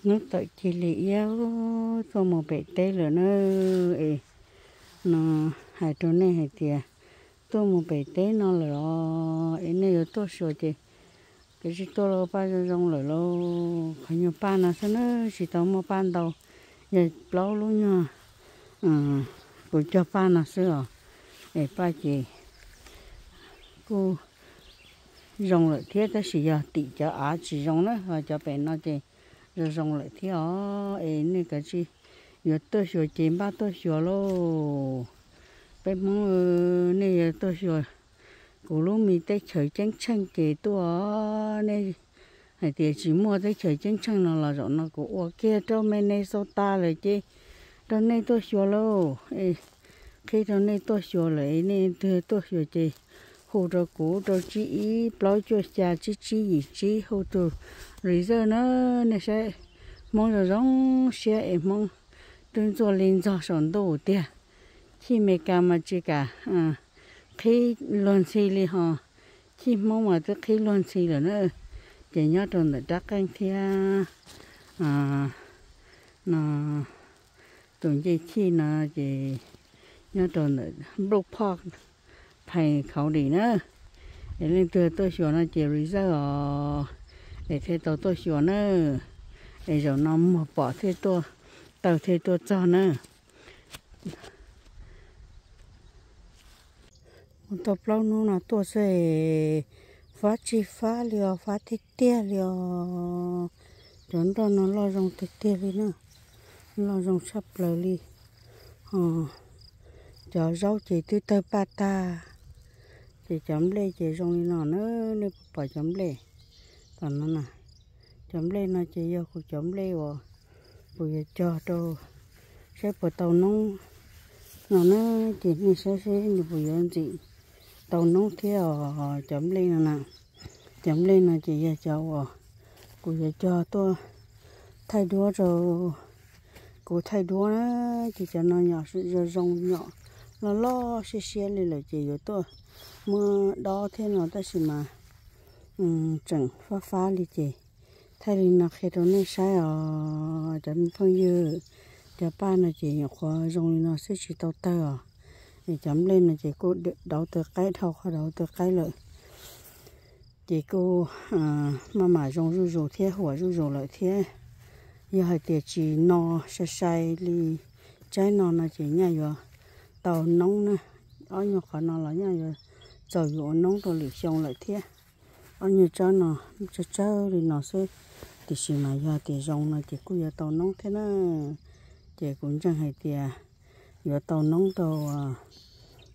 Hnub tawm cia li iab tuaj mus pem teb lawm na. Es no hais rau nej hais tias tuaj mus pem teb no lawm os, es nej yuav tuaj xyuas ces kav tsij tuaj lauj, paj zoo zoo lawm lauj. Qhov nyuag paj no xwb na, tsis tau muaj paj ntau, yog plaub lub nyuag kuv cog paj no xwb os. Es paj ces kuj zoo lawm thiab, tab sis yog tim cov av tsis zoo na, ho cov pem no ces zoo zoo lawm thiab os. Es nej kav tsij yuav tuaj xyuas ces npaj tuaj xyuas lauj. Peb Hmoob, nej yuav tuaj xyuas kuv lub me teb chaws ceeb tsheej ces tuaj. Nej hais tias tsis muaj teb chaws ceeb tsheej no los zaum no kuv ua kiag rau Minnesota lawm ces rau nej tuaj xyuas lauj. Es qhib rau nej tuaj xyuas lawm, nej twg tuaj xyuas ces hu rau kuv rau tsib ib plaub cuaj xya tsib tsib yim tsib, hu tus reserve na. Nej saib Hmoob zoo zoo siab es Hmoob twb ntxuaj li ntxog saum ntuj tiag. Chij Amelikas mas tsis kam qhib luag ntxhi li ho, chij Hmoob mas twb qhib luag ntxhi lawm na. Ces nyob rau ntawm rab qeej thiab no, tus ncej chij no ces nyob rau ntawm Brook Park, Pine County na. Es leej twg tuaj xyuas no ces reserve os, es thiaj tau tuaj xyuas na. Es zaum no muag pom thiaj tuaj, taw thiaj tuaj txog na. Ua tau plaub hnub no tuaj xwb, fab tsis fab li os, fab tiag tiag li os. Cov nroj no loj zoo tiag tiag li na, loj zoo tshaj plaws li. Ho cov zaub ces twb tawg paj tag, ces cov nplej ces zoo li no na. Nej puas pom cov nplej tom no na? Cov nplej no ces yog kuv cov nplej uas kuv yuav cog rau saib puas tau noob no na. Ces nej saib seb nws puas yuav ntxim tau noob thiab os. Cov nplej no na, cov nplej no ces yog cov uas kuv yuav cog tuaj thaij duab rau, kuv thaij duab na. Ces cov no nyom zoo zoo, nyom loj loj siab siab li lawm ces yuav tuaj muab dob thiab no, tab sis mas tseem fab fab li ces thaij li no qhia rau nej saib os cov me phooj ywg. Cov paj no ces nyuam qhuav zoo li no xwb tsis tau tawg os. Es cov nplej no ces kuj dauv taw qaib, dhau qhov dauv taw qaib lawm. Ces kuj maj mam zoo zuj zus thiab huam zuj zus lawm thiab. Yog hais tias tsis no sai sai li tsaib no no ces nyaj yuav tau noob na. Ob nyuag qhov no los nyaj yuav txaus yuav ua noob rau lwm xyoo lawm thiab. Ob nyuag tsob no tsawg tsawg li no xwb, tiam sis mas yog tias zoo no ces kuj yuav tau noob thiab na. Ces kuv ntseeg hais tias yuav tau noob rau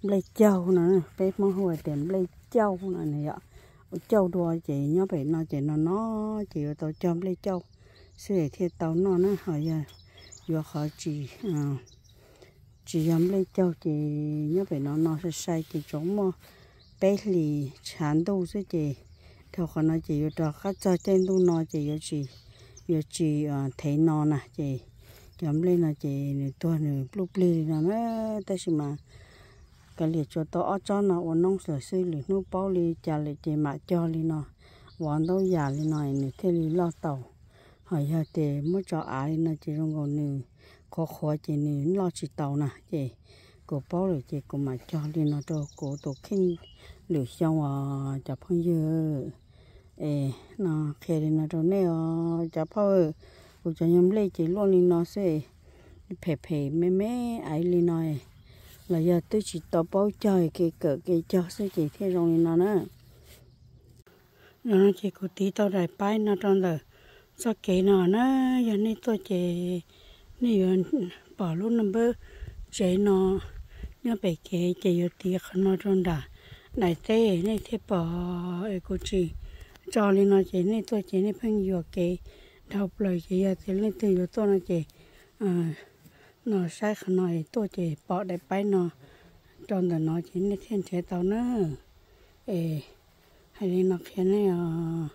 nplej caug no, peb Hmoob hu hais tias nplej caug no na yom. Ua cauj dua ces nyob pem no ces no no ces yuav tau cog nplej cauj xwb thiaj tau noj na. Ho yog yuav qhov tsis tsis yog nplej caug ces nyob pem no no sai sai ces tsuas muaj peb hlis tshav ntuj xwb ces dhau qhov no ces yuav rov qab txog caij ntuj no ces yuav tsis, yuav tsis thev no na. Ces cov nplej no ces nws tuag nws pluj plig li no na. Tab sis mas kav liam tsuas tau ob tsob no ua noob lawm xwb, lwm hnub paub li cas lawm ces mam cog li no, vov ntaub yam li no nws thiaj li loj tau. Ho yog tias muab tso av li no ces zoo nkaus nws qhuav qhuav ces nws loj tsis tau na. Ces kuv paub lawm ces kuv mam cog li no rau kuv tus kheej lwm xyoo os cov phooj ywg. Es no qhia li no rau nej os cov phauj. Kuv cov nyuag nplej ces luaj li no xwb, phem phem me me aiv li no, los yog twb tsis tau paub cog kev kawm kev cog xwb ces thiaj zoo li no na. Zaum no ces kuv tiv tau daim paib no rau ntawm txoj kev no na. Yog nej tuaj ces nej yuav pom lub npawb tsev no nyob pem kev ces yuav tiv qhov no rau nram daim teb nej thiaj pom. Es kuv tsis tso li no ces nej tuaj ces nej pheej yuam kev dhau plaws ces yog tias leej twg yuav tuaj no ces no saib qhov no es tuaj ces pom daim paib no rau ntawm no ces nej thiaj nrhiav tau na. Es hais li no qhia nej os.